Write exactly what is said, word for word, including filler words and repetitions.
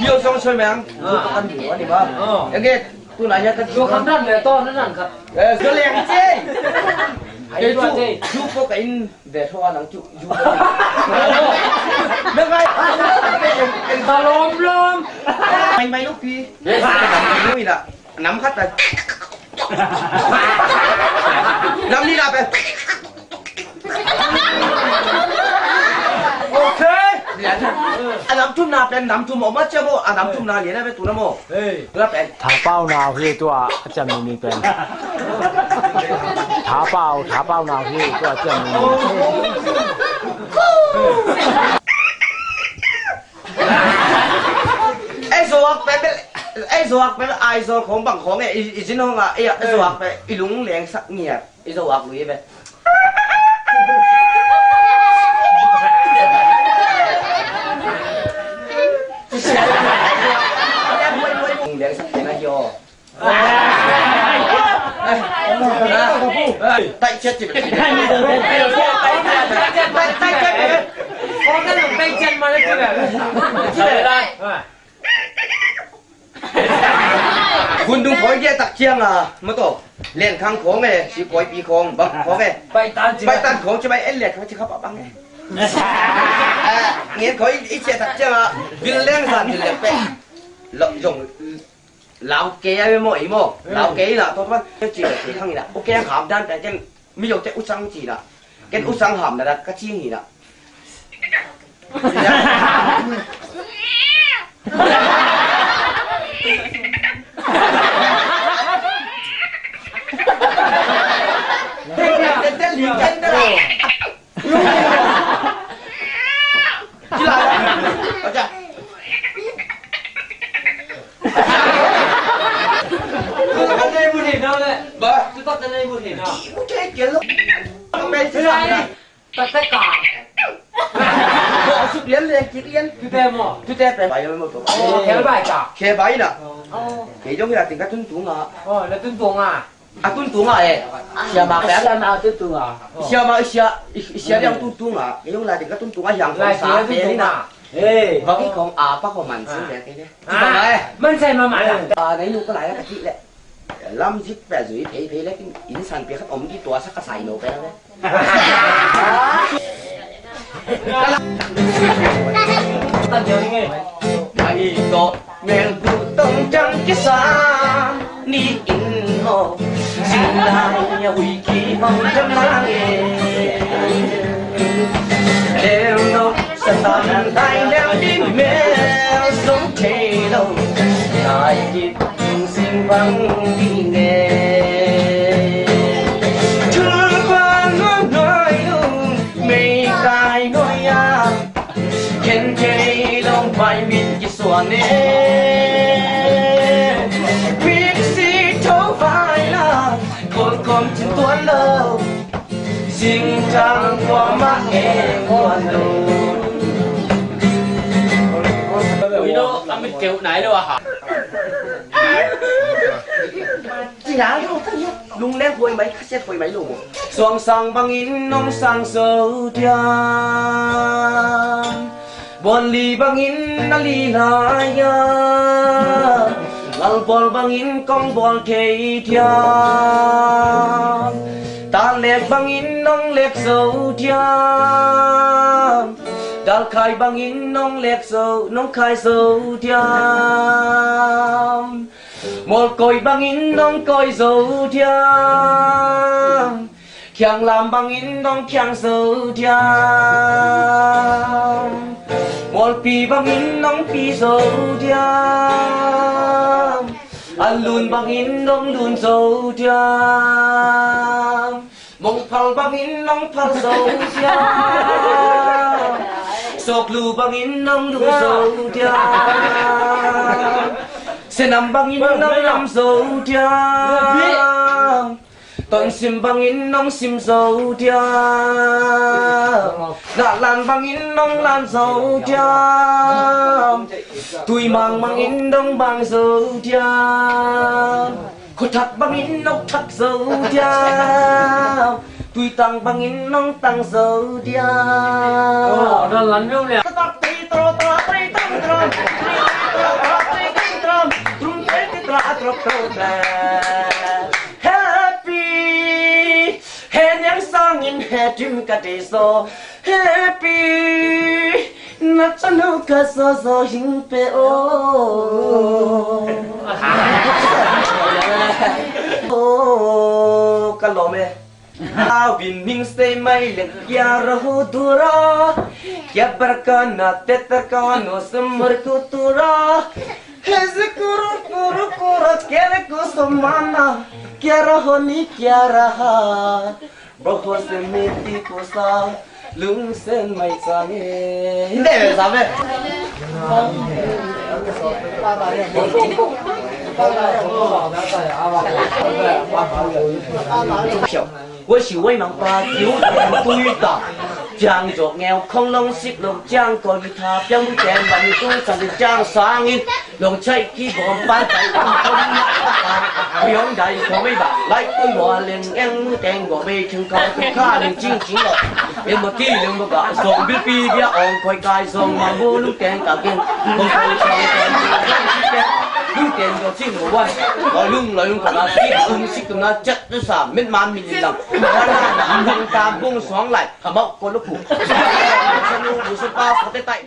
Yo song soi mang. Yo kan di wa ni ba. Ege tu na ya kan. Yo kan dan le to na nan khat. Eh, yo leng ci. Kei cu cu po ka in ve tho a nang cu cu po. Mai mai lu pi. Yes. Lu ina. Nam khat ta. Nam ni na pe. Ok. A nam thum na pen nam thum om a cia maw, a nam thum na lian a pe tu na maw. Hei. Tu na pen. Thapau nau hi tua a ciam ni ni pen. Thapau, thapau nau hi tua a ciam ni ni. Ei zuak pen, ei zuak pen, Aizawl khong bang khong e, i, i zin hong a, ei zuak pen, i lung leng sak ngiat. I zo ak lui ve. Taih ciat ci. Gundung khawi dia tak ciang a, maw taw, Lian Khang khawng e, si kawipi khawng, bang khawng e. Paitan ci. Paitan khawng ci bai, en Lian Khang ci kha pah bang e. Ngen khawi i ciah tak ciang a, vil leng zan vil leng pek. Lo zong lau ke a maw, i maw. Lau ke i na, taw taw, ci bai ci khang i na. Ok, kham dan pek ken. Mi yote u cang ci na. Ken u cang ham na da ka cing hi na. Ci la. Ka nei bu thei nau le. Ba. Tu tak ka nei bu thei nau. Mu thei kial lo. Pai ci la. Tak tak ka. Ko suk lian le kik lian. Tu te mo. Tu te pe. Bai mo to. Oh, khel bai ka. Khel bai na. Oh. Kei jong ya ting ka tun tung a. Oh, na tun tung a. A tun tung a e. Siama pe. Siama tun tung a. Siama sia, sia liang tun tung a. Kei jong la ting ka tun tung a hiang kong sa pe ni na. Hei. Bang i khong a pa khong man sin le kei le. Ah, man sai ma ma la. Ah, nei nu ka lai la ka ti le. Lam zik pe zui phei phei le kin in san pe khat om ki tua sa ka sai no pe le. Tan jeng nge. Mai to mel bu tong jang ki sa. Ni in ho. Sing lai ya hui ki mong jam na nge. Del no sa tan dai lem di mel song te lo. Dai di sing bang di nge. Thul bang no noi lo. Mei kai noi ya. Khen kei long pai min ki suan e. Mixi tho vai la. Kol kom chin tuan lo. Sing tang kua ma e kuan lo. Ui no, a mit keu nai lo a ha. Ci na lo, lungleng huai mai, khasia huai mai lo. Suangsang bangin nong sang so diam. Buanli bangin na li lai a. Ngalpawl bangin kong bawl thei diam. Tanlek bangin nong lek so diam. Dalkhai bangin nong lek so, nong khai so diam. Mawlkoi bangin nong koi zo diam. Khianglam bangin nong khiang zo diam. Mawlpi bangin nong pi zo diam. Anlun bangin nong lun zo diam. Mongphal bangin nong phal zo diam. Soklu bangin nong lu zo diam. Senam bangin nong nam zo diam. Tonsim bangin nong sim zo diam. Lahlan bangin nong lan zo diam. Tuimang bangin nong bang zo diam. Khuathak bangin nong thak zo diam. Tuitang bangin nong tang zo diam. Oh, dah lan dong le. Ka tak tei to ta. Happy, he niang sangin he dim ka dei zaw. Happy, na chanu ka zaw zaw hing pe o. O, ka lawm e. Au bin ning sei mai leng, kya rahu dura, kya barkana tetarkano sumur kutura. Hezikuru kuru kura kere kusumana, kya raho ni kya raha, boho se meti kusa, lung sen mai change. Hindi, sabi. 我是魏芒巴，九点对打，江左鸟，恐龙食龙，江过一塔，标不点满都长的江上音，龙吹起我班长，不用带我没吧，来对我领养，等我没听靠，看你静静了，别么地，别么个，送比比别，昂快该送嘛，不路点搞定，我快快快，路点有进我万，我用来用过来，一红色的那。 Tusah, mit man min in lam. Lam ta bung suang lai, ka mawh ko lupu. Sanu, musupa, kote tai.